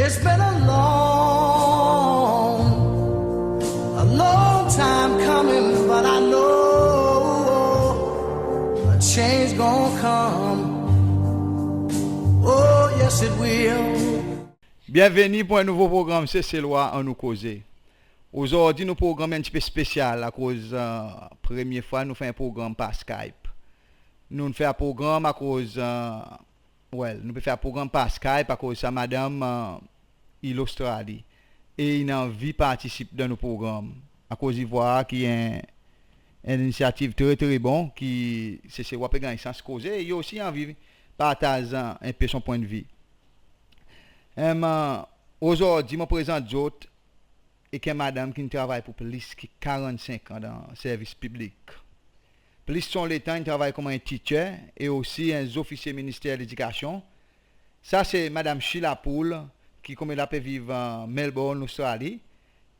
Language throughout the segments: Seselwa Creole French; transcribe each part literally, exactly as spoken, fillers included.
It's been a long, a long time coming, but I know a change gonna come. Oh, yes, it will. Byenveni pour en nouvo progranm Seselwa Annou Koze. Ozordi nou progranm en pti pe spesyal akoz, e, premye fwa nou fer en progranm par Skype. Nou'n fer progranm akoz, e, well, nou pe fer progranm par Skype akoz sa madanm, e, i Lostrali e in anvi partisip dan nou progranm akoz i vwar ki en, en linisyativ tre, tre bon ki Seselwa pe ganny sans koze e i osi anvi partaz, e, en pe son pwennvi. Em, e, ozordi mon prezant zot ek en madanm ki'n travay pour plis ki karannsenk an dan servis piblik. Plis son letan in travay konman en teacher e osi en zofisye Minister Ledikasyon. Sa se Madanm Sheila Pool ki konmela pe viv, e, Melbourne, Lostrali,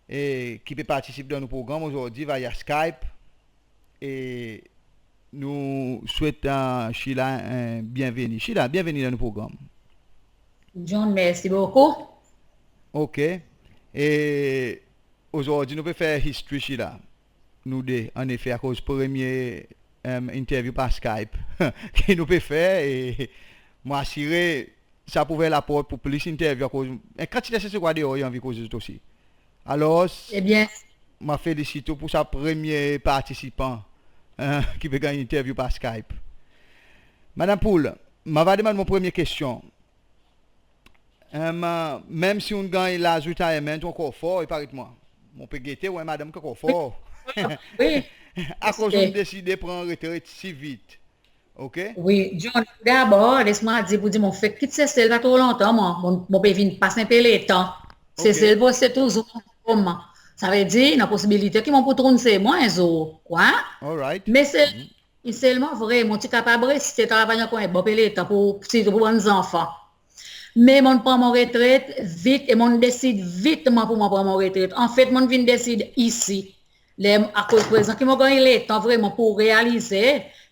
e ki pe partisip dan nou progranm ozordi via Skype. E nou swet, e, Sheila, e, byenveni. Sheila, byenveni dan nou progranm. John, mersi bokou. OK. E ozordi nou pe fer history, Sheila. Nou de, annefe, akoz premye, em, interview par Skype ki nou pe fer e mon asire sa pou ouver laport pour plis interview akoz en kantite Seselwa deor i anvi koz zot osi. Alors, ebyen, mon felisit ou pour sa premye partisipan, e, ki pe ganny interview par Skype. Madanm Pool, mon ava demann mon premye kestyon. Em, e, menm si ou'n ganny laz retirement, ou ankor for, i paret mwan. Mon pe gete ou, en madanm ki ankor for. Wi. Akoz ou'n deside pran retret si vit? OK? Wi, John, dabor, les mwan dir pour dir, mon fek kit Sesel pa tro lontan, mwan. Mon, mon pe vin pas en pe letan. OK. Sesel pou reste touzour anform. Savedir, i annan posibilite ki mon pou tourn se mwan en zour, kwa? Alright. Me se, i selman vre, mon ti kapab reste travay ankor en bon pe letan pour, sirtou pour bann zanfan. Me mon'n pran mon retret vit e mon'n desid vitman pour mwan pran mon retret. Anfet, mon'n vin desid isi. Ler, akoz prezan ki mon ganny letan vreman pour realize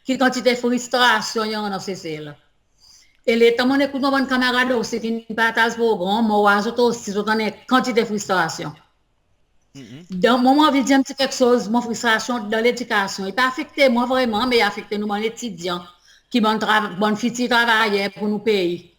ki kantite fristrasyon i annan Sesel. E letan mon'n ekout mon bann kanmarad osi ki'n partaz progranm, mon war zot osi zot annan en kantite fristrasyon. Dan, mwan, mon anvi dir en pti keksoz, mon fristrasyon dan ledikasyon. I pa afekte mwan vreman, me i afekte nou bann etidyan ki bann tra-, bann fitir travayer pour nou pei.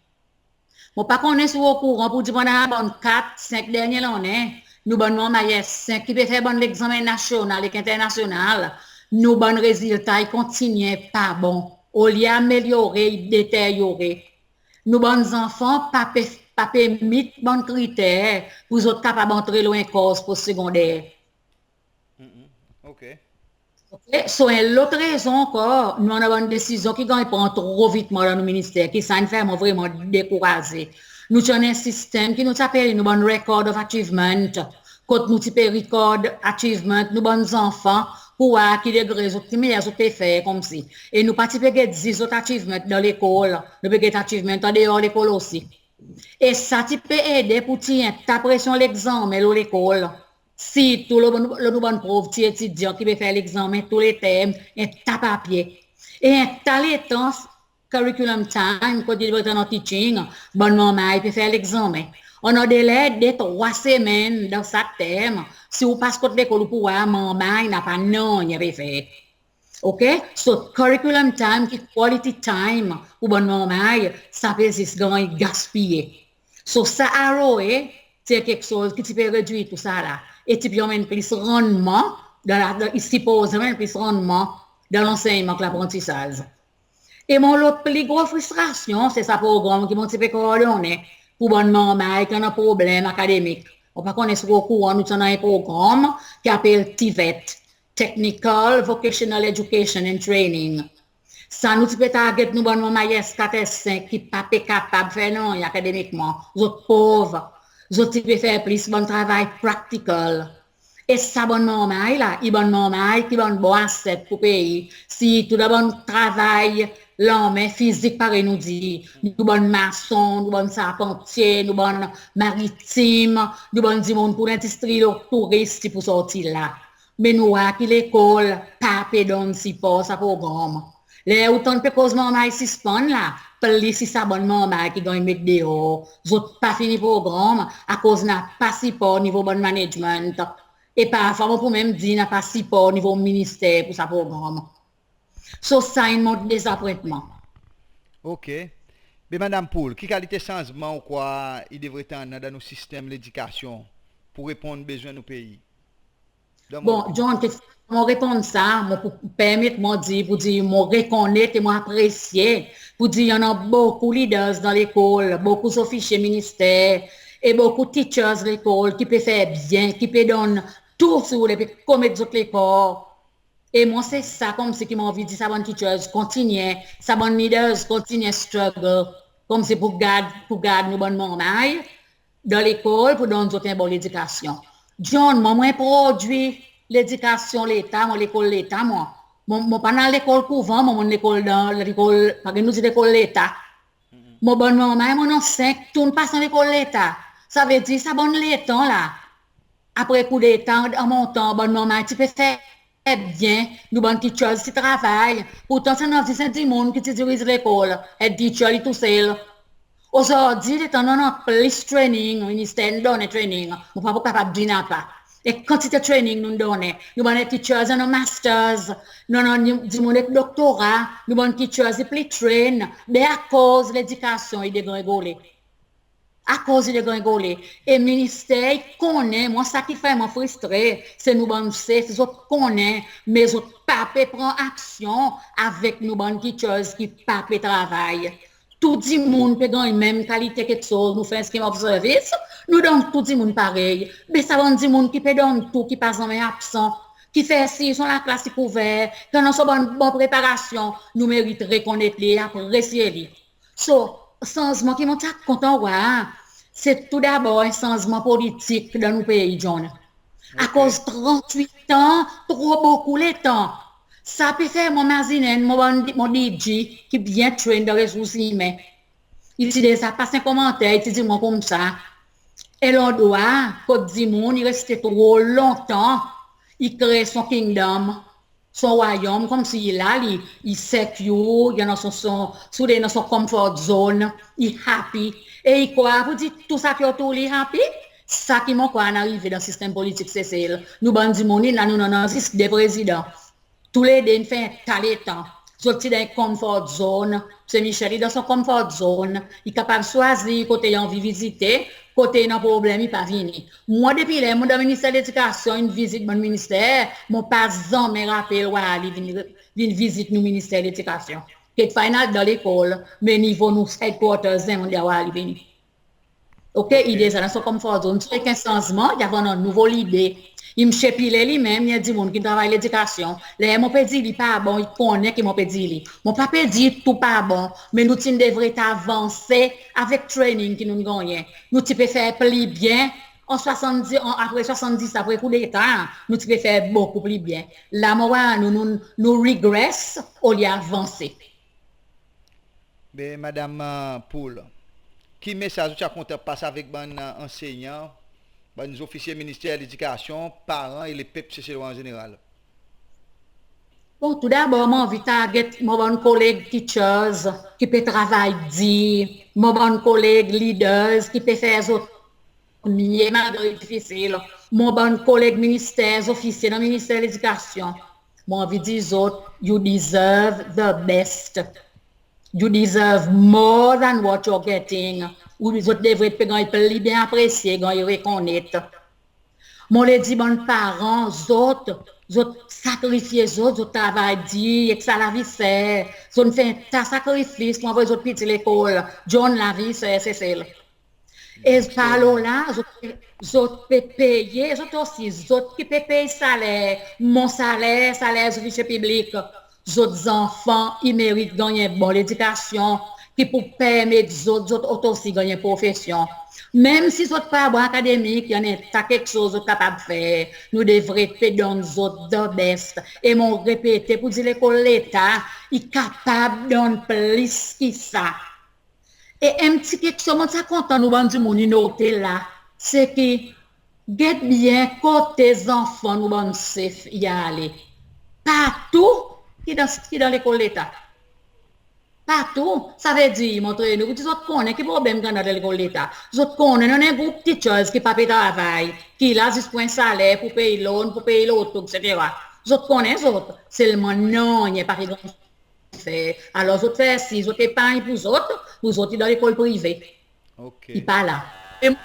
Mon pa konnen si ou okouran pour dir pandan sa bann kat, senk dernyen lannen, nou bann manmay S senk ki pe fer bann legzanmen nasyonal ek enternasyonal, nou bann rezilta i kontinyen pa bon. Olye amelyore, i deteryore. Nou bann zanfan pa pe, pa pe meet bann kriter pour zot kapab antre lo en kors pos segonder. OK. OK, so en lot rezon ankor, nou annan bann desizyon ki ganny pran tro vitman dan nou minister, ki sa in fer mwan vreman dekouraze. Nou ti annan en sistenm ki nou ti apel nou bann record of achievement, kot nou ti pe record achievement nou bann zanfan pour war ki degre zot, ki meyer zot pe fer konmsi. E nou pa ti pe get zis zot achievement dan lekol, nou pe get achievement an deor lekol osi. E sa ti pe ede pour tir en ta presyon legzanmen lo lekol. Sirtou lo, lo nou bann pov ti etidyan ki pe fer legzanmen tou le term, en ta papye. E en ta letan, curriculum time, kot i devret annan teaching, bann manmay pe fer legzanmen. Annan deler de trwa semenn dan sak term, si ou pas kot lekol ou pou war manmay napa nanryen pe fer. OK? So, curriculum time ki quality time pour bann manmay, sa pe zis ganny gaspiye. So, sa R O A ti en keksoz ki ti pe redwir tou sa la. E ti pe anmenn plis rannman dan la, dan, i sipoze anmenn plis rannman dan lansennyman ek laprantisaz. E mon lot pli gro fristrasyon, se sa progranm ki mon ti pe kordonnen pour bann manmay ki annan problenm akademik. Mon pa konnen si ou okouran, nou ti annan en progranm ki apel TVET, Technical Vocational Education and Training. Sa nou ti pe target nou bann manmay S kat, S senk ki pa pe kapab fer nanryen akademikman. Zot pov. Zot ti pe fer plis bann travay practical. E sa bann manmay la, i bann manmay ki bann bon asset pour pei. Sirtou dan bann travay lanmen fizik parey nou dir. Nou bann mason, nou bann sarpantye, nou bann maritim, nou bann dimoun pour lendistri lo touris ti pou sorti la. Me nou war ki lekol pa pe donn sipor sa progranm. Ler ou tann pe koz manmay sispann la, plis si sa bann manmay ki ganny met deor, zot pa fini progranm akoz napa sipor nivo bann management. E parfwa mon pou menm dir napa sipor nivo minister pour sa progranm. So sa in mon dezapwentman. OK. Be Madanm Pool, ki kalite sanzman ou krwar i devret annan dan nou sistenm ledikasyon pour reponn bezwen nou pei? Bon, John, kekfwa mon reponn sa, mon pou permet mwan dir, pour dir mon rekonnet e mon apresye pour dir i annan bokou leaders dan lekol, bokou zofisye minister e bokou teachers lekol ki pe fer byen, ki pe donn tou, si ou le, pe komet zot lekor. E mwan se sa konmsi ki mon anvi dir sa bann teachers kontinyen, sa bann leaders kontinyen struggle konmsi pour gard, pour gard nou bann manmay dan lekol, pour donn zot en bon ledikasyon. John, mwan mon prodwi ledikasyon Leta, mon lekol Leta mwan. Mon, mon pa'n al lekol kouvan, mon, mon lekol dan, lekol, parey nou dir lekol Leta. Mon bann manmay, mon annan senk, tou in pas dan lekol Leta. Savedir sa bann letan la, apre koudeta, an montan, bann manmay ti pe fer byen, nou bann teachers ti travay. Pourtan ti annan zis en dimoun ki ti diriz lekol, head teacher li tousel. Ozordi letan nou annan plis training, minister in donnen training, mon pa pou kapab dir napa. E kantite training nou'n donnen. Nou bann teachers annan masters, nou annan dimoun ek doktora, nou bann teachers i pli train. Be akoz ledikasyon i degrengole. Akoz i degrengole. E minister i konnen, mwan sa ki fer mwan fristre, se nou bann sef, zot konnen, me zot pa pe pran aksyon avek nou bann teachers ki pa pe travay. Tou dimoun pe ganny menm kalite keksoz, nou fer en scheme of service, nou donn tou dimoun parey. Be sa bann dimoun ki pe donn tou, ki pa zanmen absan, ki fer sir son laklas i kouver, ki annan son bann bon preparasyon, nou merit rekonnet li e apresye li. So, sanzman ki mon ti a kontan war, se tou dabor en sanzman politik dan nou pei, John. Akoz trannwit an, tro bokou letan. Sa pe fer mwan mazinen, mon bann, mon DG ki byen train dan resours imen, i ti deza pas en komanter, i ti dir mwan koumsa, en landrwa kot dimoun i reste tro lontan, i kree son kingdom, son rwayonm, konmsi i la, li, i secure, i annan son, son, si ou le, dan son comfort zone, i happy. E i krwar pour dir tou sa ki otour li happy. Sa ki mon krwar in arive dan sistenm politik Sesel. Nou bann dimoun la, nou annan zis de prezidan. Toulede in fer en ta letan. Zot ti dan en comfort zone. Msye Michel i dan son comfort zone. I kapab swazir kote i anvi vizite, kote i annan problenm i pa vini. Mwan depi ler mon dan Minister Ledikasyon, in vizit bann minister, mon pa zanmen rapel war li vin, vin vizit nou Minister Ledikasyon. Kekfwa in al dan lekol, me nivo nou headquarters, en, mon deza war li vini. OK, i deza dan son comfort zone. So, ek en sanzman, i ava annan nouvo lide. Msye Pillay li menm, i en dimoun ki'n travay ledikasyon. Ler mon pe dir li pa bon, i konnen ki mon pe dir li. Mon pa pe dir tou pa bon, me nou ti'n devret avanse avek training ki nou'n gannyen. Nou ti pe fer pli byen an swasanndis, an, apre swasanndis, apre koudeta, nou ti pe fer bokou pli byen. La mon war nou, nou, nou regress olye avanse. Be Madanm, e, Pool, ki mesaz ou ti a kontan pas avek bann, e, ansenyan, bann zofisye Minister Ledikasyon, paran e lepep Seselwa an zeneral? Bon, tou dabor, mon anvi target mon bann koleg teachers ki pe travay dir, mon bann koleg leaders ki pe fer zot mye malgre difisil, mon bann koleg minister, zofisye dan Minister Ledikasyon, mon anvi dir zot, you deserve the best. You deserve more than what you're getting. Ou zot devret pe ganny pli byen apresye, ganny rekonnet. Mon le dir bann paran, zot, zot sakrifye zot, zot travay dir, ek sa lavi ser, zot fer ta sakrifis pour anvoy zot piti lekol, John, lavi ser Sesel. E par lo la, zot, zot pe peye, zot osi, zot ki pe pey saler, mon saler, saler zofisye piblik. Zot zanfan i merit ganny en bon ledikasyon ki pou permet zot, zot osi ganny en profesyon. Menm si zot pa bon akademik, i annan en ta keksoz zot kapab fer, nou devret pe donn zot the best. E mon repete pour dir lekol Leta i kapab donn plis ki sa. E en pti keksoz mon ti a kontan nou bann dimoun i note la, se ki get byen kote zanfan nou bann sef i ale. Partou ki dan, ki dan lekol Leta. Partou, savedir, montre nou, ki zot konnen ki problenm ki annan dan lekol Leta. Zot konnen nou annan en group teachers ki pa pe travay, ki la zis pour en saler, pour pey loan, pour pey loto, etsetera. Zot konnen zot, selman nanryen pa pe ganny fer. Alor zot fer sir zot epany pour zot, pour zot i dan lekol prive. I pa la. E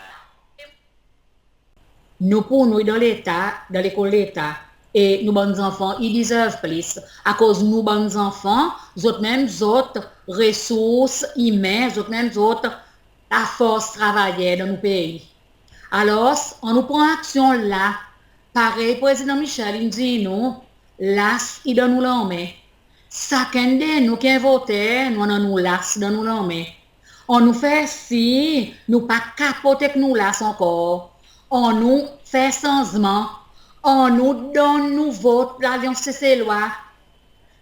nou, pour nou, i dan Leta, dan lekol Leta, e nou bann zanfan i deserve plis. Akoz nou bann zanfan, zot menm zot resours imen, zot menm zot lafors travayer dan nou pei. Alor, annou pran aksyon la. Parey Prezidan Michel in dir nou, las i dan nou lanmen. Sakenn de nou ki en voter, nou annan nou las dan nou lanmen. Annou fer sir nou pa kapot ek nou las ankor. Annou fer sanzman. Annou donn nou vot Lalyans Seselwa.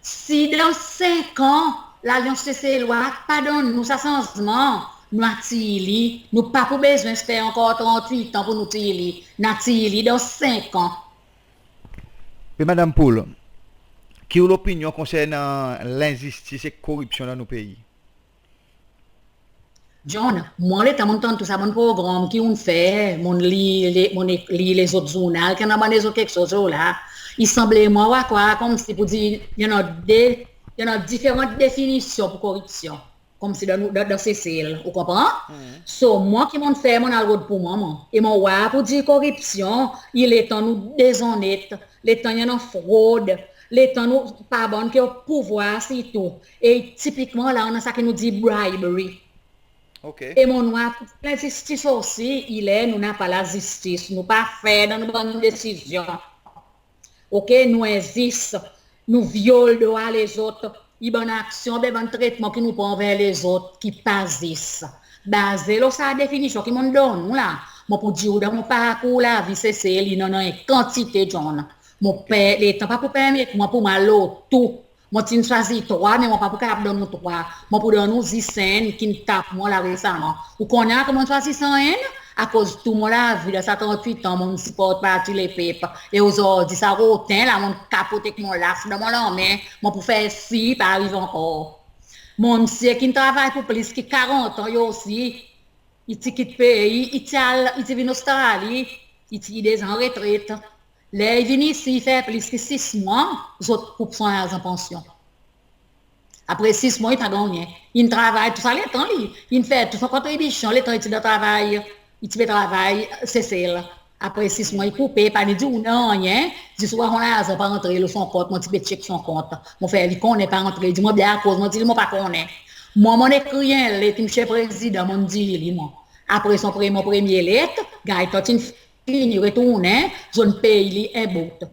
Si dan senk an, Lalyans Seselwa pa donn nou sa sanzman, nou a tir li. Nou pa pou bezwen esper ankor trannwit an pour nou tir li. Nou a tir li dan senk an. Me Madanm Pool, ki ou lopinyon konsernan lenzistis ek koripsyon dan nou pei? John, mwan letan mon'n tann tou sa bann progranm ki ou'n fer, mon'n lir, mon'n lir lezot zournal, ki annan bann lezot keksoz lo la, i sanble mwan ou a krwar konmsi pour dir, i annan de, i annan diferan definisyon pour koripsyon. Konmsi dan, dan, dan Sesel, ou konpran? So, mwan ki mon'n fer, mon'n al rod pour mwan, mwan. E mon war pour dir koripsyon, i letan nou dezonnet, letan i annan frod, letan nou pa bann ki o pouvwar sirtou. E tipikman la, annan sa ki nou dir bribery. E mon war pour lenzistis osi, i ler nou napa lazistis, nou pa fer dan nou bann desizyon. Oke, nou enzis, nou vyol drwa lezot, i bann aksyon, oubyen bann tretman ki nou pran anver lezot ki pa zis. Baze lo sa definisyon ki mon'n donn ou la, mon pou dir ou dan mon parkour lavi Sesel, in annan en kantite, John. Mon pe, letan pa pou permet mwan pour mwan lo tou. Mon ti'n swazir trwa, me mon pa pou kapab donn ou trwa. Mon pou donn ou zis enn ki'n tap mwan la resaman. Ou konnen akoz mon'n swazir sa enn? Akoz tou mon lavi dan sa trannwit an, mon'n siport Parti Lepep. E ozordi sa roten la, mon'n kapot ek mon las dan mon lanmen, mon pou fer sir pa ariv ankor. Mon msye ki'n travay pour plis ki karant an, li osi, i ti kit pei, i ti al, i ti vin Ostrali, i ti, i deza an retret. Ler i vin isi, i fer plis ki sis mwan, zot koup son larzan pansyon. Apre sis mwan, i pa gannyen. In travay tou sa letan li, in fer tou son kontribisyon letan i ti dan travay, i ti pe travay Sesel. Apre sis mwan, i koupe, pa ni dir ou nanryen, zis ou war son larzan pa antre lo son kont, mon ti pe tyek son kont. Mon fer li konnen pa antre, i dir mwan byen akoz, mon dir li mon pa konnen. Mwan, mon'n ekrir en let, Msye Prezidan, mon'n dir li mwan. Apre son pre-, mon premye let, gaytan ti'n fini retournen, zot in pey li en bout.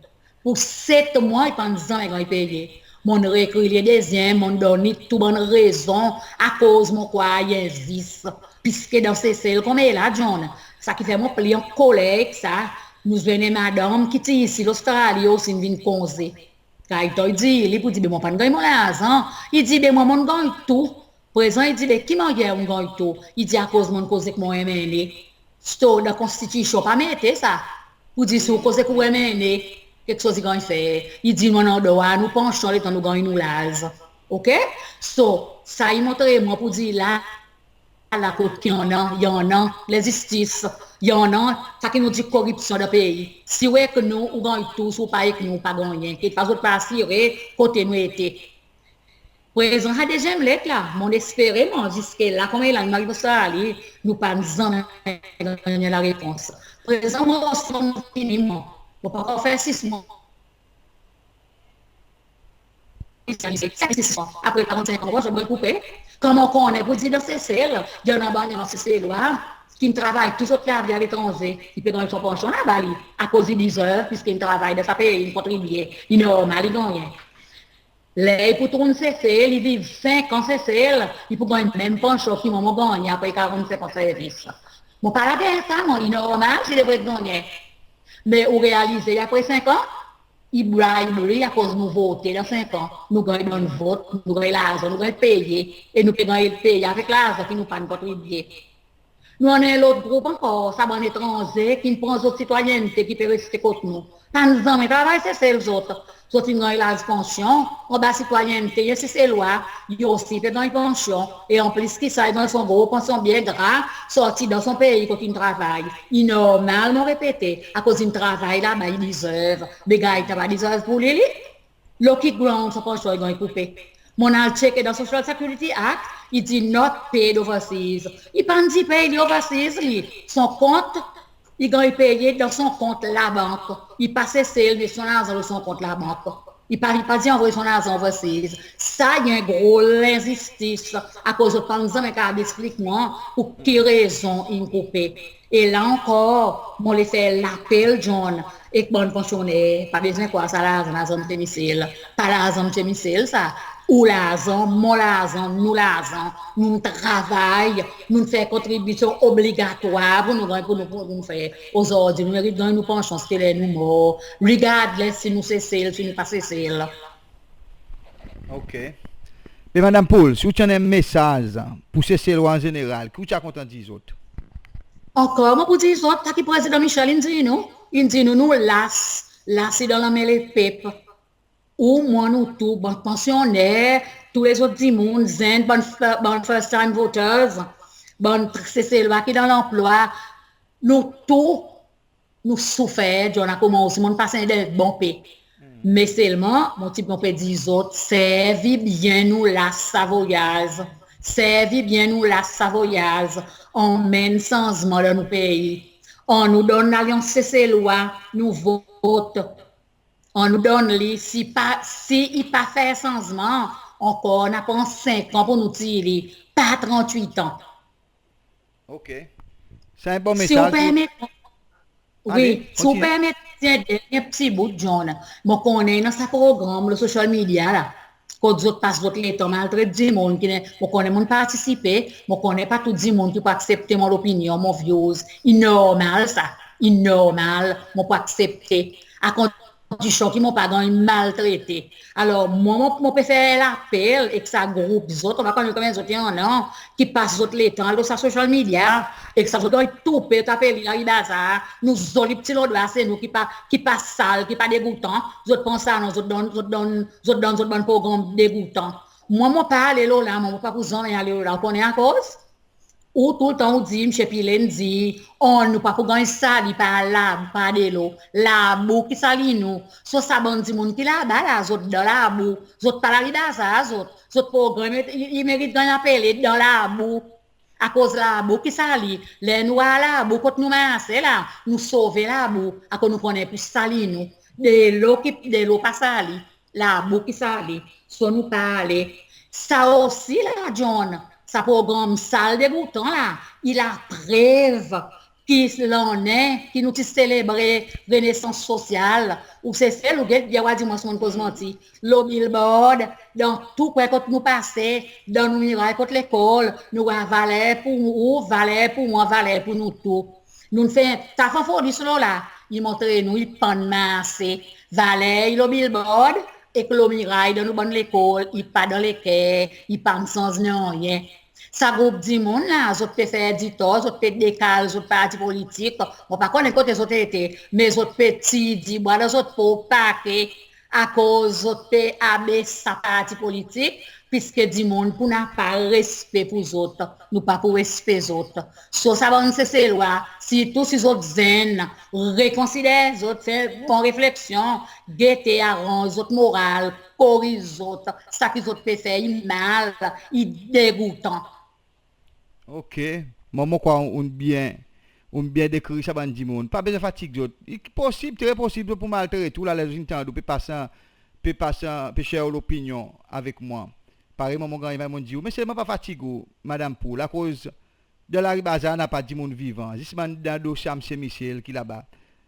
Pour set mwan, i pa'n zanmen ganny peye. Mon'n reekrir li dezyenm, mon'n donn li tou bann rezon akoz mon krwar i enzis. Piske dan Sesel konmela, John, sa ki fer mon pli ankoler ek sa, nou zwenn en madanm ki ti isi Lostrali, osi in vin konze. Gaytan i dir li pour dir, be mwan pa'n ganny mon larzan. I dir, be mwan, mon'n ganny tou. Prezan i dir, be ki mannyer ou'n ganny tou? I dir, akoz mon'n koz ek mon M N A. So, dan konstitisyon pa mete sa pour dir si ou koz ek ou M N A, keksoz i ganny fer. I dir nou annan drwa nou pansyon letan nou ganny nou laz. Oke? So, sa i montre mwan pour dir la, la kot ki annan, i annan lenzistis, i annan sa ki nou dir koripsyon dan pei. Si ou ek nou, ou ganny tou, si ou pa ek nou, ou pa gannyen. Kekfwa zot pa asire kote nou ete. Prezan sa dezyenm let la, mon'n espere mwan ziska la, konmela nou ariv Ostrali, nou pa'n zanmen ganny larepons. Prezan mwan osi mon'n fini mwan, mon pa ankor fer sis mwan. Apre karannsenk an, mon pa zot ganny koupe. Kan mon konnen pour dir dan Sesel, i annan bann, i annan Seselwa ki'n travay tou zot lavi aletranze, i pe ganny son pansyon laba li, akoz i deserve, piske in travay dan sa pei, in kontribye, i normal i gannyen. Ler i pou retourn Sesel, i viv senk an Sesel, i pou ganny menm pansyon ki mwan mon gannyen apre karannsenk an servis. Mon pa la deryer sa, mwan, i normal, i devret gannyen. Me ou realize apre senk an, i bribery akoz nou vote dan senk an, nou ganny donn vot, nou ganny larzan, nou ganny peye, e nou pe ganny peye avek larzan ki nou pa'n kontribye. Nou annan en lot group ankor, sa bann etranze ki'n pran zot sitwayennte ki pe reste kot nou. Pa'n zanmen travay Sesel zot. Zot in ganny laz pansyon, anba sitwayennte, en Seselwa, i osi pe ganny pansyon. E anplis ki sa, i ganny son gro pansyon byen gra, sorti dan son pei kot in travay. I normal, mon repete, akoz in travay laba, i deserve. Be Gaëtan pa deserve pour li, li? Lo ki ground son pansyon i ganny koupe? Mon'n al tyeke dan Social Security Act, i dir not paid overseas. I pa'n dir pey li overseas, li. Son kont, i ganny peye dan son kont labank. I pa Sesel, me son larzan lo son kont labank. I pa, i pa dir anvoy son larzan overseas. Sa i en gro lenzistis, akoz zot pa'n zanmen kapab eksplik mwan pour ki rezon in koupe. E la ankor, mon le fer lapel, John, ek bann pansyonner, pa bezwen krwar sa larzan, larzan Msye Michel. Pa larzan Msye Michel sa. Ou larzan, mon larzan, nou larzan. Nou'n travay, nou'n fer kontribisyon obligatwar pour nou ganny, pour nou, pour nou fer. Ozordi nou merit ganny nou pansyon ziska ler nou mor, regardless si nou Sesel, si nou pa Sesel. OK. Me Madanm Pool, si ou ti annan en mesaz pour Seselwa an zeneral, ki ou ti a kontan dir zot? Ankor, mon pou dir zot sa ki Prezidan Michel in dir nou. In dir nou, nou las, las i dan lanmen lepep. Ou, mwan, nou tou, bann pansyonner, tou lezot dimoun, zenn, bann fir-, bann first time voters, bann Seselwa ki dan lanplwa, nou tou, nou soufer, John, akoz mwan osi mon'n pas en bon pe. Me selman, mon ti, mon pe dir zot, servi byen nou las sa voyaz. Servi byen nou las sa voyaz. Anmenn sanzman dan nou pei. Annou donn Lalyans Seselwa nou vot. Annou donn li, si pa, si i pa fer sanzman, ankor nou a pran senk an pour nou tir li, pa trannwit an. OK. Sa en bon mesaz. Si ou permet, wi, si ou permet, en dernyen pti bout, John. Mon konnen i annan sa progranm lo social media la, kot zot pas zot letan maltret dimoun ki, mon konnen mon'n partisipe, mon konnen pa tou dimoun ki pou aksepte mon lopinyon, mon views. I normal sa, i normal, mon pou aksepte. A kondisyon ki mon pa ganny maltrete. Alor, mwan, mon, mon pe fer lapel ek sa group zot, mon pa konnen konbyen zot i annan, ki pas zot letan lo sa social media, ek sa zot ganny toupe, tape li dan Lari Bazar, nou zoli pti landrwa se nou ki pa, ki pa sal, ki pa degoutan, zot pran sa non, zot donn, zot donn, zot donn zot bann progranm degoutan. Mwan, mon pa ale lo la, mwan, mon pa pou zanmen ale lo la, ou konnen akoz? Ou toultan ou dir, Msye Pillay in dir, annou pa pou ganny sali par labou, par delo. Labou ki sali nou. So sa bann dimoun ki laba la, zot dan labou. Zot pa Lari Bazar, zot. Zot progranm i, i merit ganny apele dan labou. Akoz labou ki sali. Ler nou war labou kot nou marse la, nou sove labou. Akoz nou konnen pou sali nou. Delo ki, delo pa sali. Labou ki sali. So nou pa ale. Sa osi la, John, sa progranm sal degoutan la, i laprev ki lannen ki nou ti selebre renesans sosyal, ou Sesel, ou get byen war, dimwens mon'n koz manti. Lo billboard, dan tou kwen kot nou pase, dan nou miray kot lekol, nou war Valer pour ou, Valer pour mwan, Valer pour nou tou. Nou'n fer ta fanfodi sou lo la, i montre nou i pa'n marse. Valer i lo billboard, ek lo miray dan nou bann lekol, i pa dan leker, i pa'n sanz nanryen. Sa group dimoun la, zot pe fer ditor, zot pe dekal zot parti politik. Mon pa konnen kote zot ete, me zot pe tir dibwa dan zot prop pake. Akoz zot pe abes sa parti politik, piske dimoun pou napa respe pour zot, nou pa pou respe zot. So sa bann Seselwa, sirtou si zot zenn, rekonsider zot, fer bon refleksyon, gete, aranz zot moral, koriz zot, sa ki zot pe fer i mal, i degoutan. OK. Mwan, mon krwar ou'n byen, ou'n byen dekrir sa bann dimoun. Pa bezwen fatig zot. I posib, tre posib zot pou maltret ou la, ler zot in tann ou pe pas, pe pas, pe share ou lopinyon avek mwan. Parey mwan, mon ganny, mon'n dir ou, me selman pa fatig ou, Madanm Pool, akoz dan Lari Bazar napa dimoun vivan. Zis bann dan dosye Msye Michel ki laba.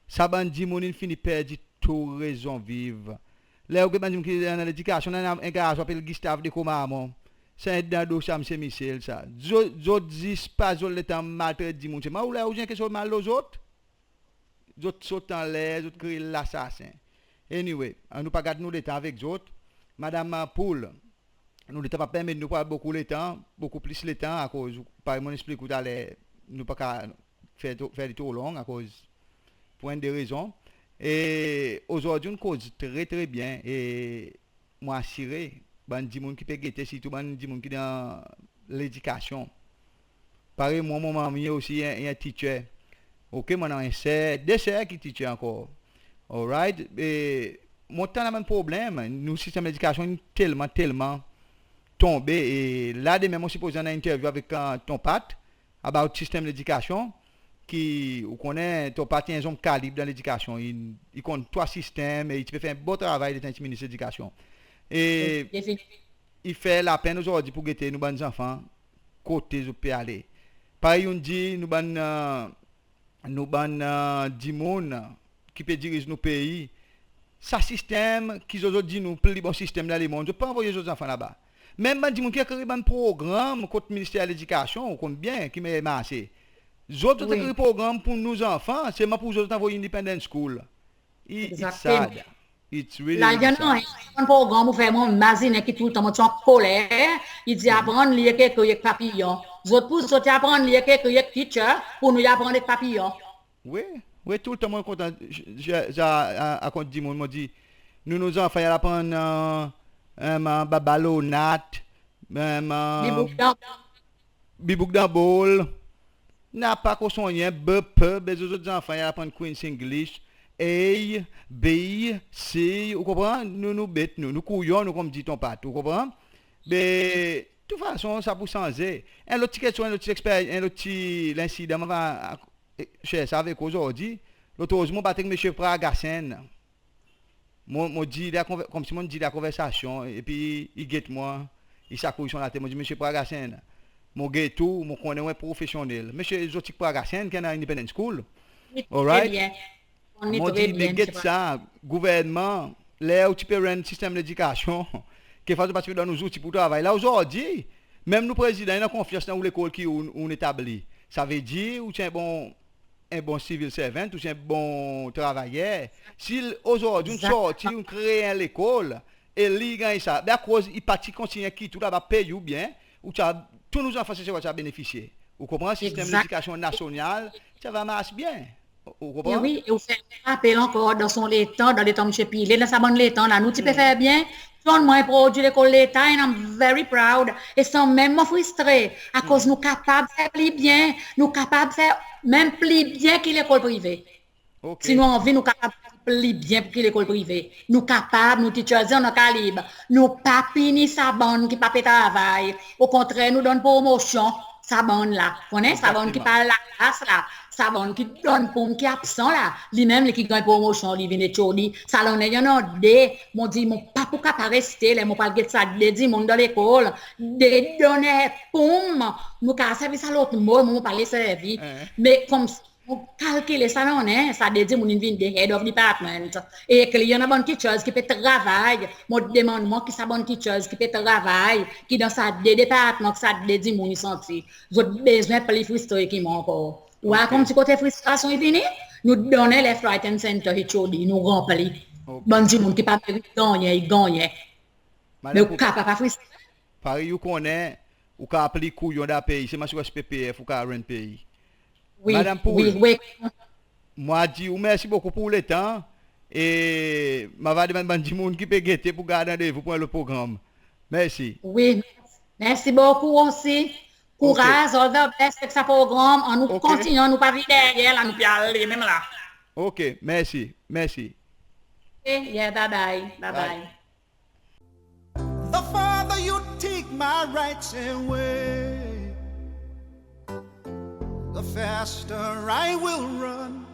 Sa bann dimoun in fini perdi tou rezon viv. Ler ou get bann dimoun ki annan ledikasyon, annan en garson apel Gustave de Commarmond. Sa en dan dosye Msye Michel sa. Zot, zot zis pas zot letan maltret dimoun selman, ou ler ou zis en keksoz mal lo zot, zot sot anler, zot kriye lasasen. Anyway, annou pa gad nou letan avek zot. Madanm Pool, nou letan pa permet nou pour al bokou letan, bokou plis letan, akoz parey mon'n eksplik ou taler, nou pa kapab fer tro, fer li tro long akoz pour enn de rezon. E ozordi ou'n koz tre, tre byen. E mon asire bann dimoun ki pe gete, sirtou bann dimoun ki dan ledikasyon. Parey mwan, mon manmi osi en, en teacher. OK, mon annan en ser, de ser ki teacher ankor. Alright? E mon tann bann problenm, nou sistenm ledikasyon in telman, telman tonbe. E la demen mon sipoze annan interview avek, e, Ton Pat about sistenm ledikasyon, ki ou konnen Ton Pat i en zonm kalib dan ledikasyon. I, i konn tou sistenm e i ti pe fer en bon travay letan i ti Minis Ledikasyon. E i fer lapenn ozordi pour gete nou bann zanfan kote zot pe ale. Parey ou'n dir, nou bann, e, nou bann, e, dimoun ki pe diriz nou pei, sa sistenm ki zot, zot dir nou pli bon sistenm dan lemonn, zot pa anvoy zot zanfan laba. Menm bann dimoun ki ekrir bann progranm kot Minister Ledikasyon, ou konn byen ki mannyer i marse. Zot, zot ekrir progranm pour nou zanfan, selman pour zot, zot anvoy independent school. I, it's sad. It's really, really sad. La i annan en progranm ou fer mwan mazinen ki toultan mon ti ankoler, i dir aprann lir ek ekrir ek papiyon. Zot pour zot i aprann lir ek ekrir ek teacher, pour nou i aprann ek papiyon. Wi, wi, toultan mon kontan, j, j, j, a, a, akont dimoun, mon dir, nou, nou zanfan i al aprann, e, e, baba lonat, e, bibouk dan, bibouk dan bol. Napa kosonnyen, B, P, be zot, zot zanfan i al aprann Queen's English, A, B, C, ou konpran? Nou, nou bet, nou, nou kouyon, nou, konmdir Ton Pat, ou konpran? Be, tou fason, sa pour sanze. En lot ti keksoz, en lot ti eksper, en lot ti lensidan, mon ava, e, share sa avek ou ozordi. Lot zour mon bat ek Msye Pragasen. Mon, mon dir li a konver, konmsi mon dir li a konversasyon, epi i get mwan, i sakouy son latet. Mon dir, Msye Pragasen, mon get ou, mon konnen ou en profesyonnel. Msye Zotik Pragasen, ki annan Independent School. Alright? Mon dir, me get sa, gouvernman, ler ou ti pe rann sistenm ledikasyon, kekfwa zot pa ti pe donn ou zouti pour travay. La ozordi, menm nou Prezidan i annan konfyans dan ou lekol ki ou, ou'n etabli. Savedir ou ti en bon, en bon civil servant, ou ti en bon travayer. Si ozordi ou'n sorti, ou'n kree en lekol, e li i ganny sa, be akoz i pa ti kontinyen kit ou laba, pey ou byen, ou ti a, tou nou zanfan Seselwa ti a benefisye. Ou konpran? Sistenm ledikasyon nasyonal ti ava mars byen. Ou, ou konpran? E wi, e ou fer rapel ankor dan son letan, dan letan Msye Pillay, dan sa bann letan la, nou ti pe fer byen. Donn mwan en prodwi lekol Leta, and I'm very proud. E sanmenm mon fristre, akoz nou kapab fer pli byen, nou kapab fer menm pli byen ki lekol prive. Si nou anvi, nou kapab fer pli byen ki lekol prive. Nou kapab, nou teachers i annan kalib. Nou pa pini sa bann ki pa pe travay. Okontrer, nou donn promosyon sa bann la. Konnen, sa bann ki pa laklas la, sa bann ki donn poum, ki absan la. Li menm, li ki ganny promosyon, li vin HOD. Sa lannen i annan de. Mon dir, mon pa pou kapab reste, ler mon pral get sa de dimoun dan lekol, de donner poum. Nou kapab servi sa lot mo, mon pa le servi. Me konmsi mon kalkile sa lannen, sa de dimoun in vin de head of department. E ki i annan bann teachers ki pe travay, mon demann mwan ki sa bann teachers ki pe travay, ki dan sa de departman, ki sa de dimoun i santi. Zot bezwen pli fristre ki mwan ankor. Ou war konmsi kote fristrasyon i vini? Nou donnen left, right and center HOD, nou ranpli. Bann dimoun ki pa merit gannyen, i gannyen. Me ou kapab pa fristre. Parey ou konnen, ou kapab pli kouyon dan pei, se mwan si ou SPPF, ou kapab rann pei. Wi, Madanm Pool, wi, wi. Mon a dir ou mersi bokou pour letan, e mon ava demann bann dimoun ki pe gete pour gard randevou pour en lot progranm. Mersi. Wi, mersi bokou osi. Kouraz, all the best ek sa progranm. Annou kontinyen, nou pa vin deryer la, nou pe ale menm la. OK, mersi, mersi. OK, yeah, bye bye, bye bye. The farther you take my rights away, the faster I will run.